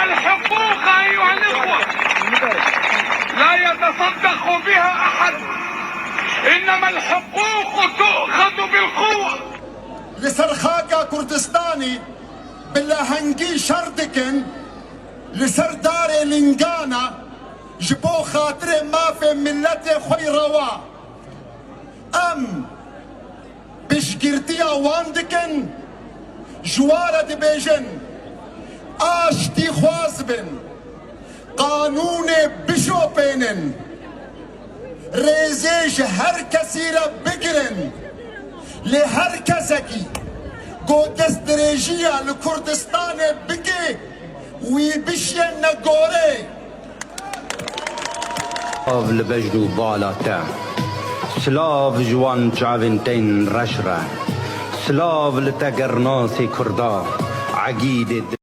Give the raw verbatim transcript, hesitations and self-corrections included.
الحقوق أيها الإخوة لا يتصدق بها أحد، إنما الحقوق تؤخذ بالقوة. Li ser xaka Kurdistanê bi lehengî şer dikin, li ser darê lingana ji bo xatirê mafê miletê xwe yî rewa. Em piştgirtiya wan dikin, ji wan re dibêjin, aştîxwaz bin, qanûnê bişopênin, rêzê ji her kesî re bigirin, lê her kesekî ku destdirêjiya li Kurdistanê bike, wî bişiyêne gorê. Silav li bejn û bala te. Silav ji wan çavên tên reş re. Silav li te gernasê Kurda, egîdê